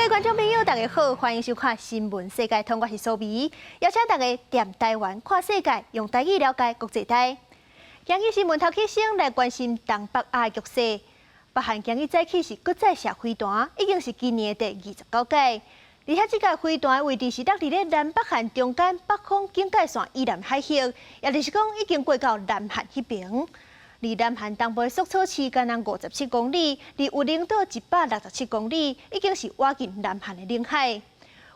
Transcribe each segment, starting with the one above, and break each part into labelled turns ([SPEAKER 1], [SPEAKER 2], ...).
[SPEAKER 1] 位觀眾朋友，大家好，歡迎收看《新聞世界通》，我是蘇美，邀請大家踮台灣看世界，用台語了解國際台。今日新聞頭起先來關心東北亞局勢，北韓今日早起是閣再射飛彈，已經是今年的第29屆。而且這個飛彈的位置是落佇咧南北韓中間北方境界線以南海域，也就是講已經過到南韓彼爿。離南韓東部的束草市干焦57公里，離鬱陵島167公里，已經是倚近南韓的領海。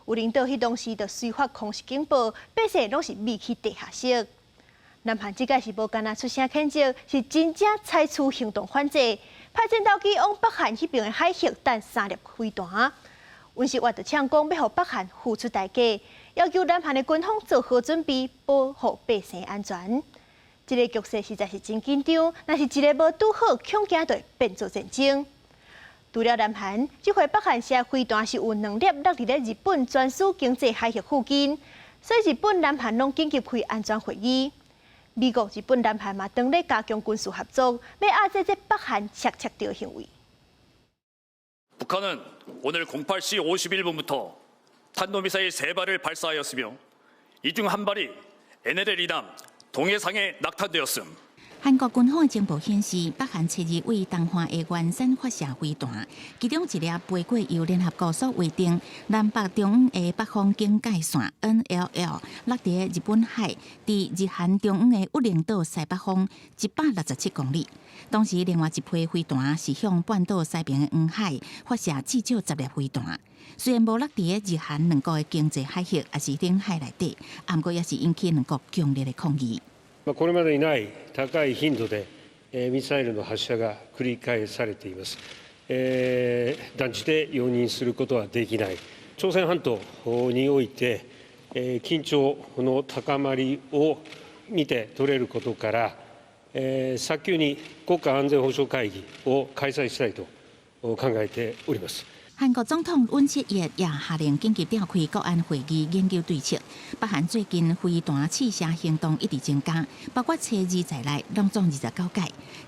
[SPEAKER 1] 鬱陵島彼當時就隨發空襲警報，百姓攏是避去地下室。南韓這擺是無干焦出聲譴責，是真正採取行動反制，派戰鬥機往北韓彼爿的海域彈三粒飛彈。尹錫悅就嗆講欲予北韓付出代價，要求南韓的軍方做好準備，保護百姓安全。這個局勢實在是真緊張，若是一个無拄好，恐驚就會變做戰爭。除了南韓，這回北韓射飛彈是有兩粒落佇咧日本專屬經濟海域附近，所以日本、南韓攏緊急開安全會議。美國、日本、南韓嘛，當咧加強軍事合作，欲遏制這北韓赤赤的行為。
[SPEAKER 2] 북한은 오늘 08시 51분부터 탄도미사일 3발을 발사하였으며 이 중 한 발이 NLL 이남 동해상에 낙탄되었음.
[SPEAKER 3] 韓國軍方的情報顯示，北韓七日對東岸的元山發射飛彈，其中一粒飛過由聯合國所劃定南北中央的北方境界線 NLL，落佇日本海，佇日韓中央的鬱陵島西北方167公里。當時另外一批飛彈是向半島西邊的黃海發射至少10粒飛彈，雖然無落佇日韓兩國的經濟海域，抑是領海內底，毋過也是引起兩國強烈的抗議。
[SPEAKER 4] これまでにない高い頻度でミサイルの発射が繰り返されています。断じて容認することはできない。朝鮮半島において緊張の高まりを見て取れることから、早急に国家安全保障会議を開催したいと考えております。
[SPEAKER 3] 韓國總統尹錫悅也下令緊急召開國安會議研究對策。北韓最近飛彈試射行動一直增加，包括初二在內，攏總29屆，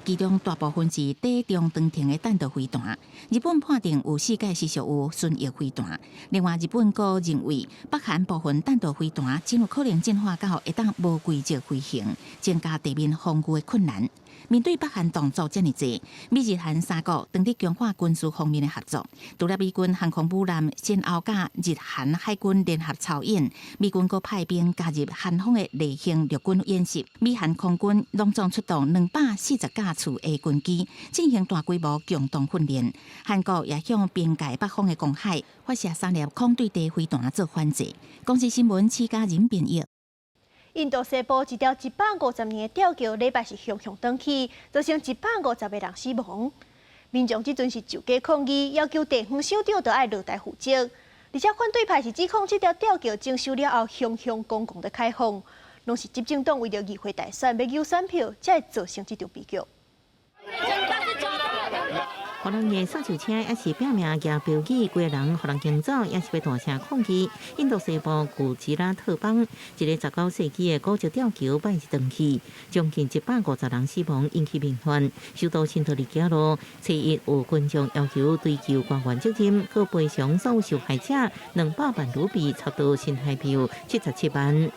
[SPEAKER 3] 其中大部分是短中長程的彈道飛彈。日本判定有四架是屬於巡弋飛彈。另外，日本閣認為北韓部分彈道飛彈真有可能進化到會當無軌跡飛行，增加地面防禦的困難。面對北韓動作遮爾濟，美日韓三國當咧強化軍事方面的合作。除了美軍航空母艦先後佮日韓海軍聯合操演，美軍閣派兵加入韓方的例行陸軍演習。美韓空軍攏總出動240架次的軍機進行大規模共同訓練。韓國也向邊界北方的公海發射三粒空對地飛彈做反制。公視新聞施嘉仁編譯。
[SPEAKER 1] 印度西部一條150年的吊橋，禮拜是雄雄斷去，造成150個人死亡。民眾這陣是上街抗議，要求地方首長都愛落台負責。而且反對派是指控這條吊橋整修了後，雄雄公共的開放，攏是執政黨為著議會大選欲搝選票，才會造成這場悲劇。
[SPEAKER 5] 予人的掃帚車抑是拼命舉標語，規个人予人驚走，也是欲大聲抗議。印度西部古吉拉特邦一个19世紀的古蹟吊橋拜日斷去，將近150人死亡，引起民怨。首都新德里街路，初一有群眾要求追究官員責任，閣賠償所有受害者200萬盧比，差不多新台幣77萬。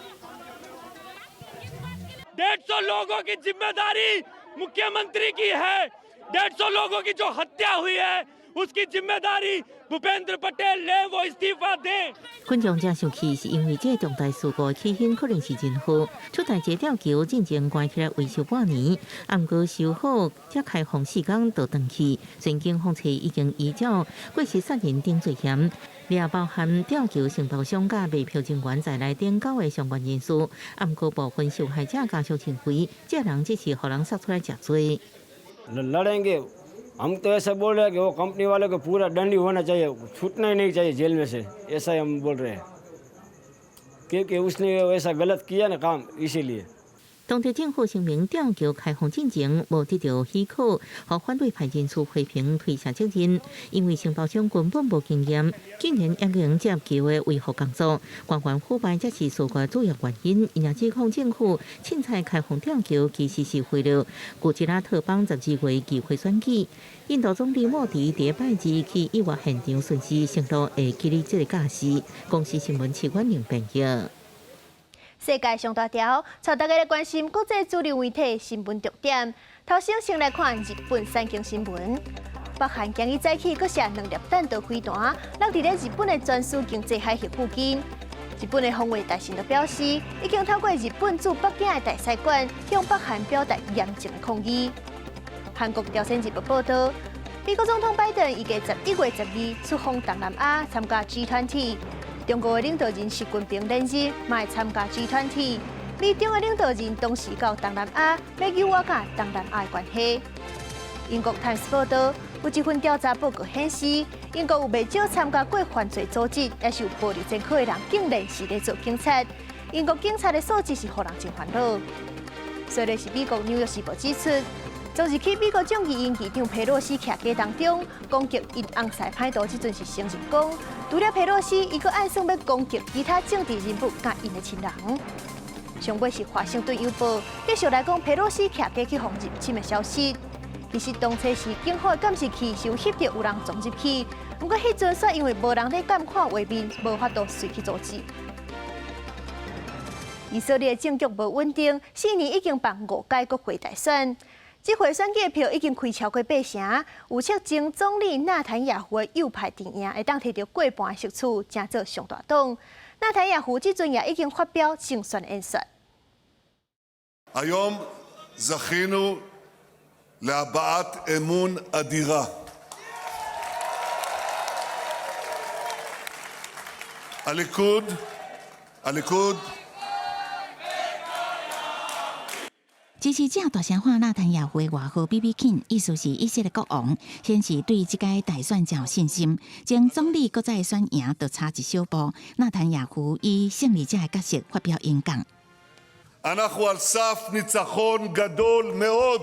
[SPEAKER 6] 150 लोगों की जिम्मेदारी मुख्यमंत्री की है। 150 लोगों की जो हत्या हुई है, उसकी जिम्मेदारी भूपेंद्र पटेल ले, वो इस्तीफा दे。
[SPEAKER 5] 群眾真生氣，是因為這個重大事故起因可能是人禍。出代這吊橋進前關起來維修半年，毋過修好才開放4工就斷去。雖然警方初已經依照過失殺人等罪嫌，也包含吊橋承包商佮賣票人員在內等九个相關人士。毋過部分受害者家屬認為，這人只是予人殺出來食罪。
[SPEAKER 7] लड़ेंगे हम तो। ऐसा बोल रहे हैं कि वो कंपनी वाले को पूरा दंड ही होना चाहिए, छूटना ही नहीं चाहिए जेल में से, ऐसा ही हम बोल रहे हैं, क्योंकि उसने ऐसा गलत किया ना काम, इसीलिए।
[SPEAKER 5] 當地政府聲明吊橋開放進前無得到許可，予反對派人士批評推卸責任，因為承包商根本無經驗，竟然已經接橋的維護工作，官員腐敗才是事故主要原因。𪜶也指控政府凊彩開放吊橋，其實是為了古吉拉特邦12月議會選舉。印度總理莫迪佇拜二去意外現場巡視，承諾會給予這個架勢。公視新聞徐婉玲編譯。
[SPEAKER 1] 世界上大條，帶大家來關心國際主流媒體新聞重點。頭先先來看日本產經新聞，北韓今日早起閣射兩粒彈道飛彈，落佇咧日本的專屬經濟海域附近。日本的防衛大臣就表示，已經透過日本駐北京的大使館向北韓表達嚴正的抗議。韓國朝鮮日報報道，美國總統拜登預計11月12出訪東南亞參加 G20。中國的領導人習近平連日嘛會參加 G20，美中的領導人同時到東南亞，欲優化佮東南亞的關係。英國《泰晤士報》報道，有一份調查報告顯示，英國有袂少參加過犯罪組織，抑是有暴力前科的人，竟然是咧做警察。英國警察的素質是予人真煩惱。隨咧是美國《紐約時報》指出，昨日起美國眾議院議長佩洛西徛家當中攻擊𪜶翁婿歹徒，這陣是承認講，除了佩洛西，伊閣暗算欲攻擊其他政治人物佮𪜶的親人。上尾是華盛頓郵報繼續來講佩洛西徛家去予入侵的消息。其實當初是警方的監視器是有翕著有人撞入去，毋過彼陣煞因為無人咧監看畫面，無法度隨去阻止。以色列政局無穩定，4年已經辦五屆國會大選。這回選舉的票已經開超過八成，預測前總理納坦雅胡的右派陣營會當摕著過半的席次，成做上大黨。納坦雅胡這陣也已經發表競選演說。
[SPEAKER 8] היום זכינו להבעת אמון אדירה. הליכוד, הליכוד
[SPEAKER 3] 支持者大聲喊納坦雅胡的外號 BB King，意思是以色列國王，顯示對這屆大選真有信心。前總理閣再選贏，就差一小步。納坦雅胡以勝利者的角色發表演講。
[SPEAKER 8] אנחנו על סף ניצחון גדול מאוד.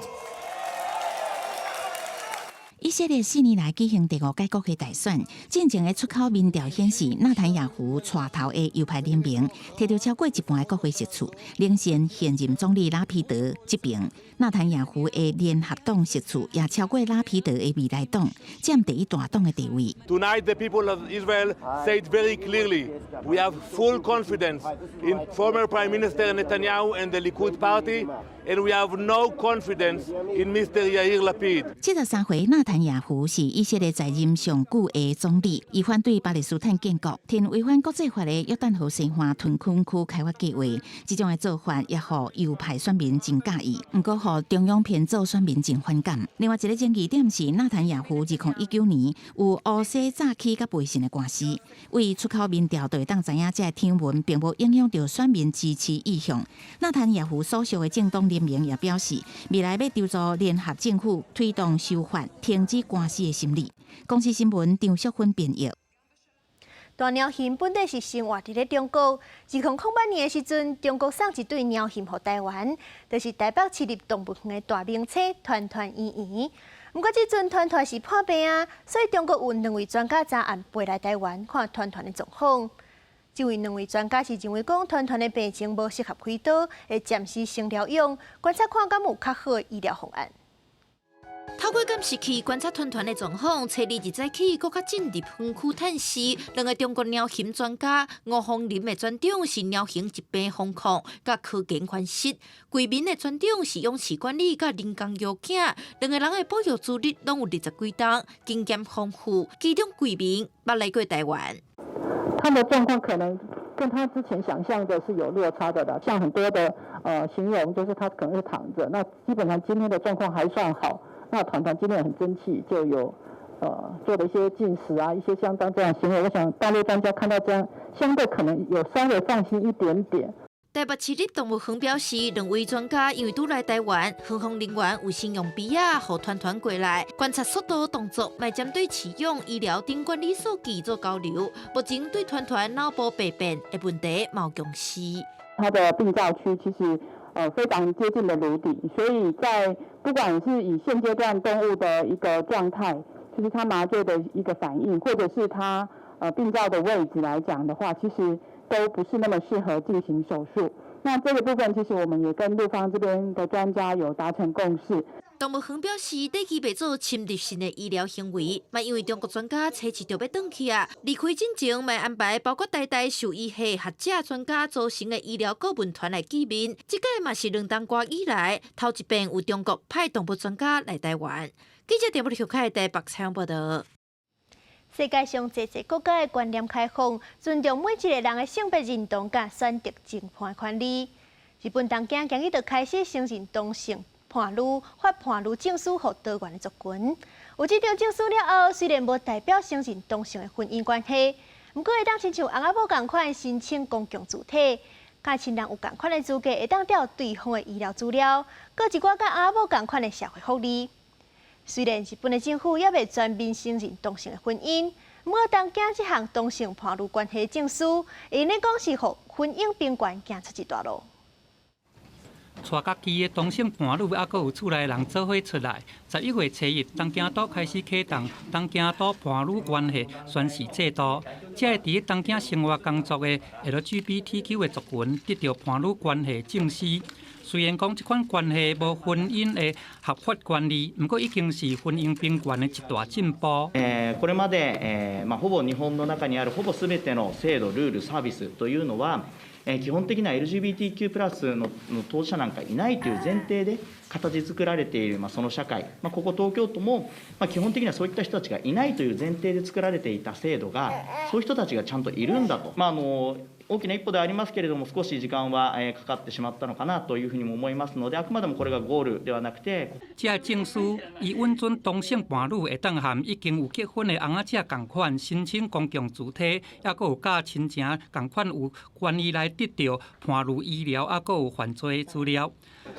[SPEAKER 3] 以色列4年來舉行第五屆國會大選，進前的出口民調顯示，納坦雅胡帶頭的右派聯盟摕著超過一半的國會席次，領先現任總理拉皮德這邊。納坦雅胡的聯合黨席次也超過拉皮德的未來黨，佔第一大黨的地位。
[SPEAKER 6] Tonight, the people of Israel say it very clearly: We have full confidence in former Prime Minister Netanyahu and the Likud Party, and we have no confidence in Mr. Yair Lapid.
[SPEAKER 3] 73歲納坦雅胡是以色列在任上久的總理，伊反對巴勒斯坦建國，提違反國際法的約旦河西岸屯墾區開發計劃，這種的做法也予右派選民真佮意，毋過予中央偏左選民真反感。另外一個爭議點是納坦雅胡2019年有烏西詐欺佮背信的官司，對出口民調就會當知影這个醜聞並無影響著選民支持意向。納坦雅胡所屬的政黨聯盟也表示，未來欲籌組聯合政府推動修法，停止官司的審理。公視新聞張淑芬編譯。
[SPEAKER 1] 大貓熊本底是生活佇咧中國。2008年的時陣，中國送一對貓熊予台灣，就是台北市立動物園的大明星團團圓圓。毋過這陣團團是破病啊，所以中國有兩位專家昨暗飛來台灣看團團的狀況。這位兩位專家是認為講團團的病情無適合開刀，會暫時先療養，觀察看敢有較好的醫療方案。
[SPEAKER 9] 透過監視器觀察團團的狀況，初二日早起，閣較進入園區探視。兩个中國貓熊專家吳鳳林的專長是貓熊疾病防控佮科研分析，桂民的專長是養飼管理佮人工搖囝。兩个人的保育資歷攏有20幾冬，經驗豐富。其中桂民捌來過台灣。
[SPEAKER 10] 他的狀況可能跟他之前想象的是有落差的啦，像很多的形容就是他可能是躺著，那基本上今天的狀況還算好。那團團今天也很爭氣，就有做了一些進食啊，一些相當這樣行為。我想大陸專家看到這樣，相對可能有稍微放心一點點。
[SPEAKER 9] 台北市立動物園表示，兩位專家因為拄來台灣，園方人員有先用筆仔，予團團過來觀察速度動作，嘛針對飼養、醫療等管理數據做交流。目前對團團腦部病變的問題嘛有共識。
[SPEAKER 10] 他的病灶區其實。非常接近的顱底，所以在不管是以現階段動物的一個狀態，就是它麻醉的一個反應，或者是它病灶的位置來講的話，其實都不是那麼適合進行手術。那這個部分其實我們也跟陸方這邊的專家有達成共識。
[SPEAKER 9] 動物園表示，短期袂做侵入性的醫療行為，嘛因為中國專家初二就欲轉去啊，離開進前嘛安排包括台大獸醫系學者專家組成的醫療顧問團來見面。這擺嘛是兩冬外以來頭一遍有中國派動物專家來台灣。記者電報小開台北採訪報道。
[SPEAKER 1] 世界上濟濟國家的觀念開放，尊重每一個人的性別認同佮選擇情伴權利。日本東京今日就開始承認同性伴侶發伴侶證書予多元的族群。有這張證書了後，雖然無代表承認同性的婚姻關係，毋過會當親像翁仔某仝款申請公共住宅，佮親人有仝款的資格，會當調對方的醫療資料，閣一寡佮翁仔某仝款的社會福利。雖然日本的政府猶未全面承認同性的婚姻，毋過東京這項同性伴侶關係證書，會用講是予婚姻平權行出一大路。
[SPEAKER 11] 帶家己的同性伴侶，猶閣有厝內人做伙出來。11月初一，東京都開始啟動東京都伴侶關係宣示制度，這个佇東京生活工作的 LGBTQ 的族群得著伴侶關係證書。雖然講這款關係無婚姻的合法權利，毋過已經是婚姻平權的一大進步。
[SPEAKER 12] これまで、まあ、ほぼ日本の中にあるほぼすべての制度、ルール、サービスというのは、基本的な LGBTQ プラスの当事者なんかいないという前提で形作られている、まあ、その社会、まあ、ここ東京都も、まあ、基本的にはそういった人たちがいないという前提で作られていた制度が、そういう人たちがちゃんといるんだと。まあ、大きな一歩ではありますけれども、少し時間はかかってしまったのかなというふうにも思いますので、あくまでもこれがゴールではなくて。
[SPEAKER 11] 這个證書伊允准同性伴侶會當和已經有結婚的翁仔某仝款申請公共住宅，猶閣有佮親情仝款有關係來得著伴侶醫療，猶閣有犯罪資料。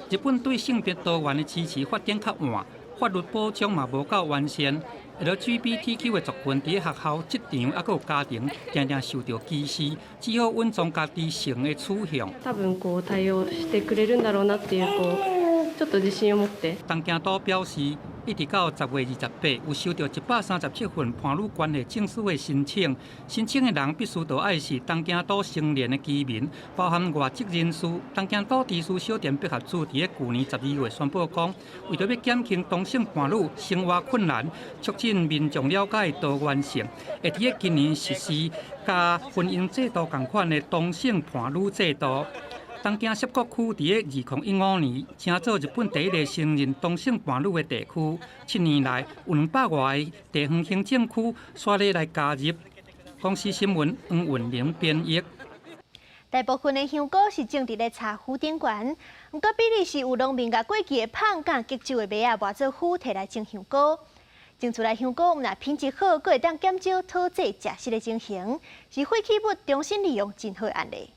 [SPEAKER 11] 日本對性別多元的支持發展較晚，法律保障嘛無夠完善。LGBTQ 的族群佇學校、職場，猶閣有家庭，定定受著歧視，只好隱藏家己性的取向。
[SPEAKER 13] 多分こう対応してくれるんだろうなっていうこうちょっと自信を持って。
[SPEAKER 11] 東京都表示，一直到10月28，有收著137份伴侶關係證書的申請。申請的人必須著愛是東京都成年的居民，包含外籍人士。東京都知事小田百合子佇咧舊年12月宣布講，為著欲減輕同性伴侶生活困難，促進民眾了解多元性，會佇咧今年實施佮婚姻制度仝款的同性伴侶制度。東京澀谷區佇咧2015年，成做日本第一个承認同性伴侶的地區。7年來，有200外个地方行政區煞咧來加入。公視新聞黃雲玲編譯。
[SPEAKER 1] 大部分的香菇是種佇咧柴胡頂懸，毋過比利時有農民共過期的麭佮極酒的麥仔磨做粉，提來種香菇。種出來香菇毋但品質好，閣會當減少土地食蝕的情形，是廢棄物重新利用真好的案例。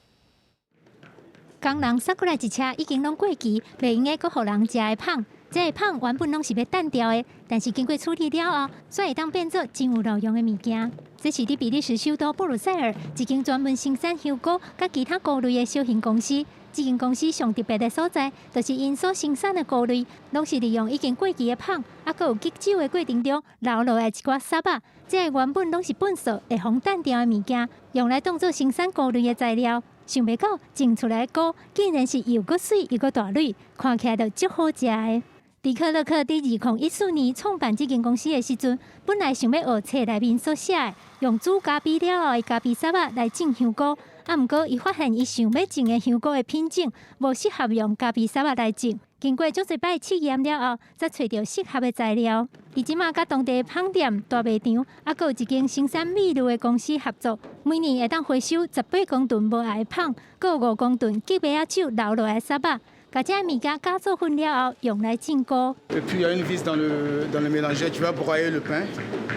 [SPEAKER 14] 工人捒過來一車已經攏過期，袂用的閣予人食的麭。這个麭原本攏是欲擲掉的，但是經過處理了後，煞會當變做真有路用的物件。這是佇比利時首都布魯塞爾一間專門生產香菇佮其他菇類的小型公司。這間公司上特別的所在，就是𪜶所生產的菇類，攏是利用已經過期的麭，猶閣有激酒的過程中留落來一寡捒仔。這个原本攏是糞埽會予擲掉的物件，用來當做生產菇類的材料。想袂到種出來的菇，竟然是又閣媠又閣大蕊，看起來就足好食的。迪克勒克佇2014年創辦這間公司的時陣，本來想欲學冊內面所寫的，用煮咖啡了後的咖啡捒仔來種香菇。啊，毋過伊發現伊想欲種的香菇的品種無適合用咖啡捒仔來種。經過足濟擺試驗了後，才揣著適合的材料。伊這馬佮當地麭店、大賣場，猶閣有一間生產蜜露的公司合作，每年會當回收18公噸無愛的麭，閣有5公噸激麥仔酒留落來捒仔，共這物件加做粉了後，用來種菇。
[SPEAKER 15] Et puis il y a une vis dans le mélangeur qui va broyer le pain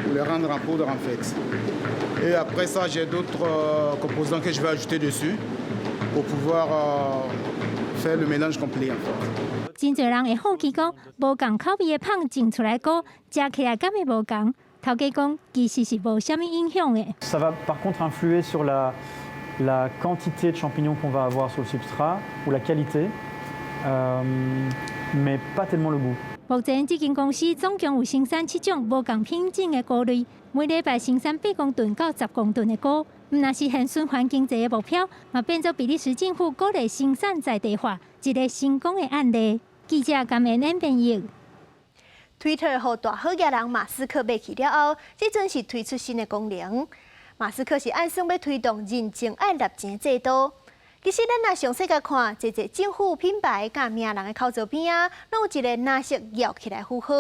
[SPEAKER 15] pour le rendre en poudre en fait. Et après ça, j'ai d'autres composants que je vais ajouter dessus pour pouvoir faire le mélange complet en fait.
[SPEAKER 14] 真濟人會好奇講，無仝口味的麭種出來菇，食起來敢會無仝？頭家講，其實是無啥物影響的。
[SPEAKER 16] Ça va par contre influer sur la quantité de champignons qu'on va avoir sur le substrat ou la qualité. Mais pas tellement le goût.
[SPEAKER 14] 目前，這間公司總共有生產七種無仝品種的菇類，每禮拜生產8公噸到10公噸的菇。毋但實現循環經濟的目標，嘛變做比利時政府鼓勵生產在地化一个成功的案例。記者甘恩恩編譯。
[SPEAKER 1] Twitter 予大好額人馬斯克買去了後，這陣是推出新的功能。馬斯克是按算欲推動認證愛納錢制度。其實咱若詳細共看，濟濟政府品牌佮名人的口座邊仔，攏有一个藍色搖起來符號，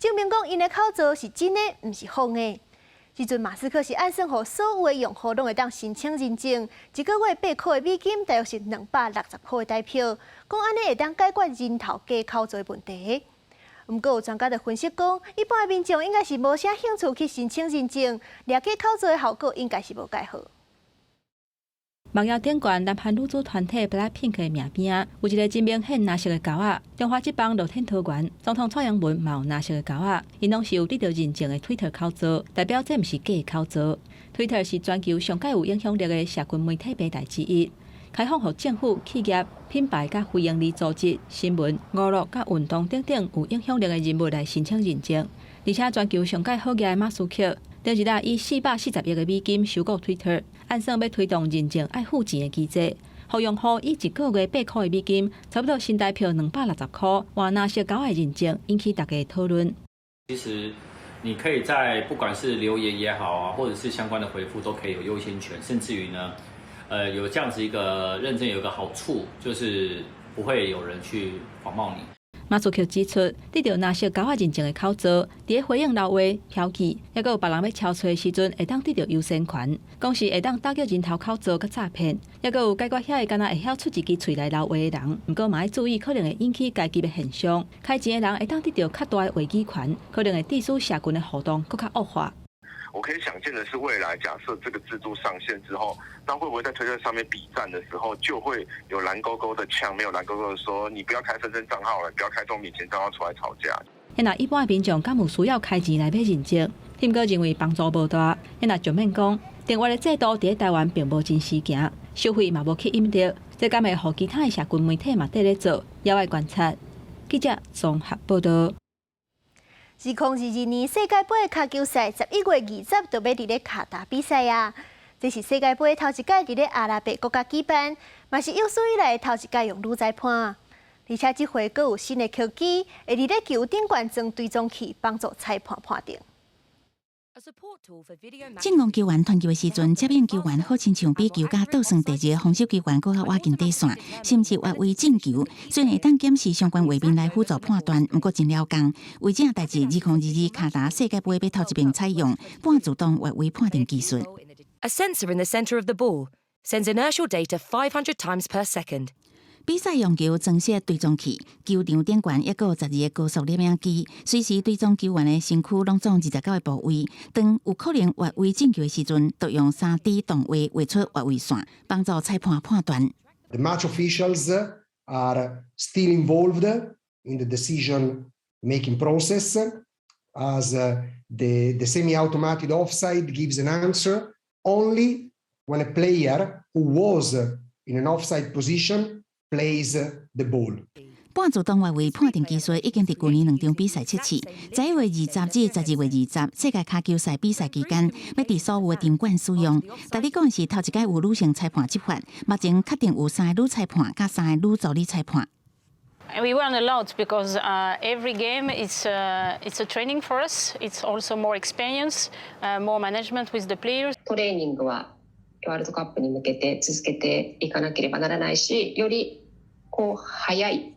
[SPEAKER 1] 證明講𪜶的口座是真的，毋是仿的。這陣馬斯克是按算予所有的用戶攏會當申請認證，一個月8塊的美金，大約是260塊的台票，講按呢會當解決人頭假口座的問題。毋過有專家就分析講，一般的民眾應該是無啥興趣去申請認證，掠假口座的效果應該是無蓋好。
[SPEAKER 17] 網頁頂懸南韓女子團體 BLACKPINK 的名邊仔，有一个真明顯藍色的勾仔。中華職棒樂天桃猿總統蔡英文嘛有藍色的勾仔，𪜶攏是有得著認證的推特口座，代表這毋是假口座。推特是全球上蓋有影響力的社群媒體平台之一，開放予政府、企業、品牌佮非營利組織、新聞、娛樂佮運動等等有影響力的人物來申請認證。而且全球上蓋好額的馬斯克，頂一日以440億的美金收購推特，按算欲推動認證愛付錢的機制，予用戶以一個月8塊的美金，差不多新台票260塊，換藍色勾仔認證，引起大家討論。
[SPEAKER 18] 其實你可以在不管是留言也好啊，或者是相關的回覆，都可以有優先權，甚至於呢，有這樣子一個認證，有一個好處，就是不會有人去仿冒你。
[SPEAKER 17] 馬斯克指出，得著藍色勾仔認證的口座，佇咧回應留話、標記，抑閣有別人欲敲揣的時陣，會當得著優先權，講是會當打擊人頭口座佮詐騙，抑閣有解決遐個敢若會曉出一支喙來留話的人。毋過嘛愛注意，可能會引起階級的現象，開錢的人會當得著較大的話語權，可能會致使社群的互動閣較惡化。
[SPEAKER 19] 我可以想見的是，未來假設這個制度上線之後，那會不會在推特上面筆戰的時候，就會有藍勾勾的嗆，沒有藍勾勾的說，你不要開分身賬號了，不要開這種免錢賬號出來吵架。
[SPEAKER 17] 那一般的民眾敢有需要開錢來買認證？毋過認為幫助無大。那就免講，訂閱的制度佇台灣並無真實行，收費嘛無吸引力，這敢會予其他的社群媒體嘛綴咧做，猶愛觀察。記者綜合報導。
[SPEAKER 1] 2022年世界盃跤球賽11月20就欲佇咧卡達比賽啊！這是世界盃頭一擺佇咧阿拉伯國家舉辦，嘛是有史以來頭一擺用女裁判。而且這回閣有新的科技，會佇咧球頂懸裝追蹤器，幫助裁判判定。
[SPEAKER 3] 進攻球員傳球的時陣，接應球員好親像比球甲倒算第二个防守球員閣較倚近底線，甚至越位進球。雖然會當檢視相關畫面來輔助判斷，毋過真了工。為這代誌，2022卡達世界盃欲頭一遍採用半自動越位判定技術。
[SPEAKER 20] A sensor in the center of the ball sends inertial data 500 times per second.
[SPEAKER 3] 比賽用球裝設追蹤器，球場頂懸抑閣有12個高速攝影機，隨時追蹤球員的身軀攏總29個部位。當有可能越位進球的時陣，就用3D 動畫畫出越位線，幫助裁判判斷。
[SPEAKER 21] The match officials are still involved in the decision-making process, as the semi-automatic offside gives an answer only when a player who was in an offside position plays the ball.
[SPEAKER 3] 半自動越位判定技術已經佇舊年兩場比賽測試，11月20至12月20，世界跤球賽比賽期間，欲佇所有的場館使用。但你講的是頭一擺有女性裁判執法，目前確定有三个女裁判佮三個女助理裁判。
[SPEAKER 22] We learn a lot because every game it's a training for us. It's also more experience, more management with the players.
[SPEAKER 23] トレーニングはワールドカップに向けて続けていかなければならないし、よりこう早い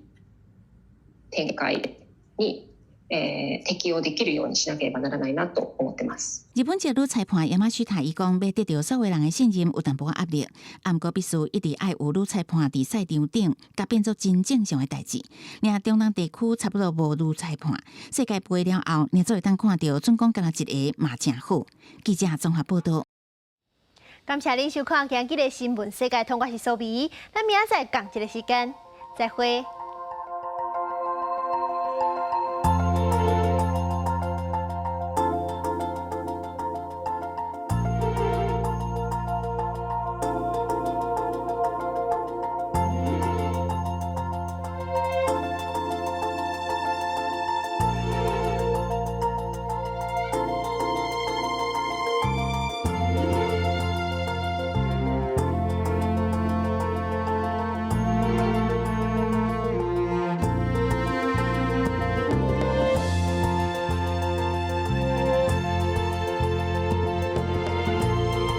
[SPEAKER 23] 展開に、適応できるようにしなければならないなと思ってます。
[SPEAKER 3] 日本籍女裁判山下伊講，欲得著所有人的信任有淡薄仔壓力，毋過必須一直愛有女裁判佇賽場頂，共變做真正常的代誌。爾中東地區差不多無女裁判，世界盃了後，爾做會當看著準講干焦一个嘛誠好。記者綜合報導。
[SPEAKER 1] 感謝恁收看今日的新聞世界通，我是蘇美，咱明仔載仝一个時間，再會。